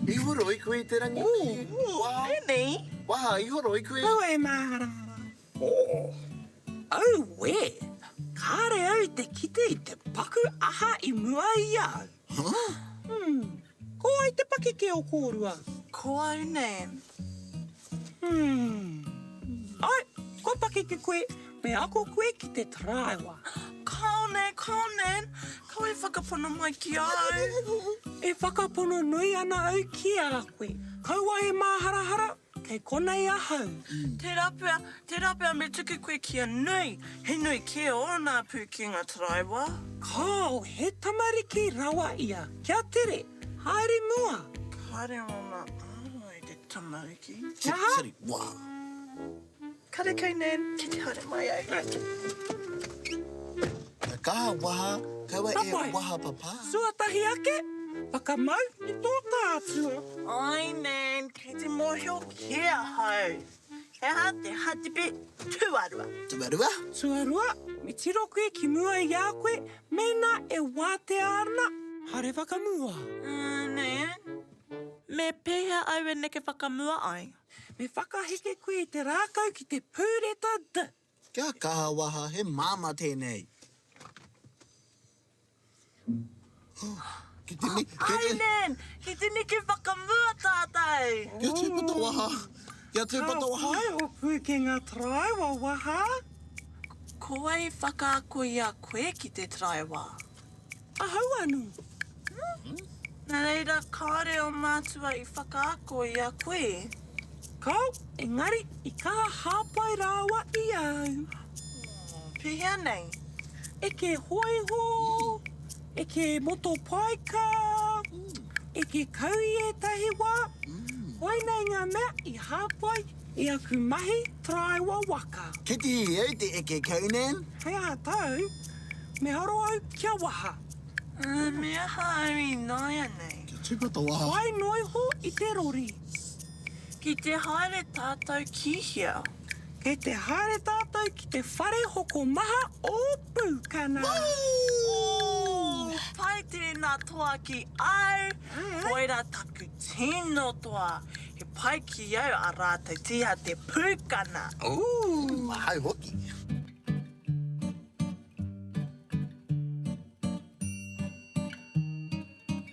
I horoi koe i te rangi ki Waha? Nene. Waha, i horoi koe? Kaua e māharahara. Oh. Auē! Kāre au i te kite i te paku aha i mua i a au. Huh? Hmm. Ko wai te pakeke o kōrua? Ko au, Nan. Hmm. Ai, kua pakeke koe, me ako koe ki te taraiwa. Kao, Nan, kao, Nan. Kaua e whakapono mai ki a au. E whakapono nui ana au ki a koe. Kaua e māharahara, kei konei ahau. Tērā pea, tērā pea me tuku koe kia nui, he nui kē ōna pūkenga taraiwa. Kao, he tamariki rawa ia. Kia tere, haere mua. Kāre ōna āhua i te tamariki. Kia aha? Sorry, wā. Karekau Nan, ki te haere mai au. Ka kaha waha, kaua Ka e pai. waha papā. Tuatahi ake, whakamau i tō tātua. Ai Nan, kei te mōhio kē ahau. He aha te hātepe tuarua? Tuarua? Tuarua, me tiro koe ki mua i a koe mēnā e wātea ana. Haere whakamua. Uh, Nan, me pēhea au e neke whakamua ai? Me whakaheke koe i te rākau ki te pūreta D. Kia kaha waha, he māmā tēnei. Ki te ni, ki te... Ai Nan, ki te neke whakamua tātou! Kia tūpato waha, kia tūpato waha. Ka whai o Pūkenga Taraiwa waha. Ko wai i whakaako i a koe ki te taraiwa? Ahau anō. Nā reira, kāore ō mātua i whakaako i a koe? Kāo, engari i kaha hāpai rāua i a au. Pēhea nei? Eke hōiho, eke motopaika, eke kau i ētahi wā. Koinei ngā mea i hāpai i aku mahi taraiwa waka. Kei te hī au te eke kau, Nan. Hei aha tāu, me aro au kia waha. Me aha au ināianei? Kia tūpato waha. Whai noa iho i te rori. Ki te haere tātou ki hea? Kei te haere tātou ki te whare hoko maha o Pūkana. Ooh! Pai tēnā toa ki au! Koirā taku tino toa. He pai ki au a rātou tīha te pūkana. Ooh! Ahau hoki.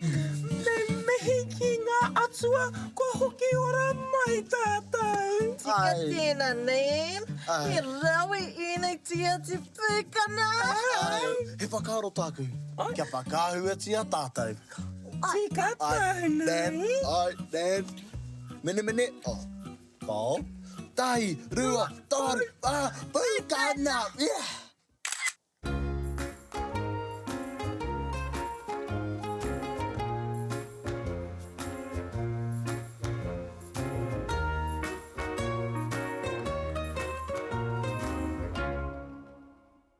Me mihi ki ngā atua kua hoki ora mai tātou. Tika tēnā, Nan. He rawe ēnei tīati pūkana. He whakaaro tāku, kia whakaahuatia tātou. Tika tāu, Nan. Ai, Nan. Menemene, oh, kao. Tahi, rua, toru, whā, pūkana! Yeah!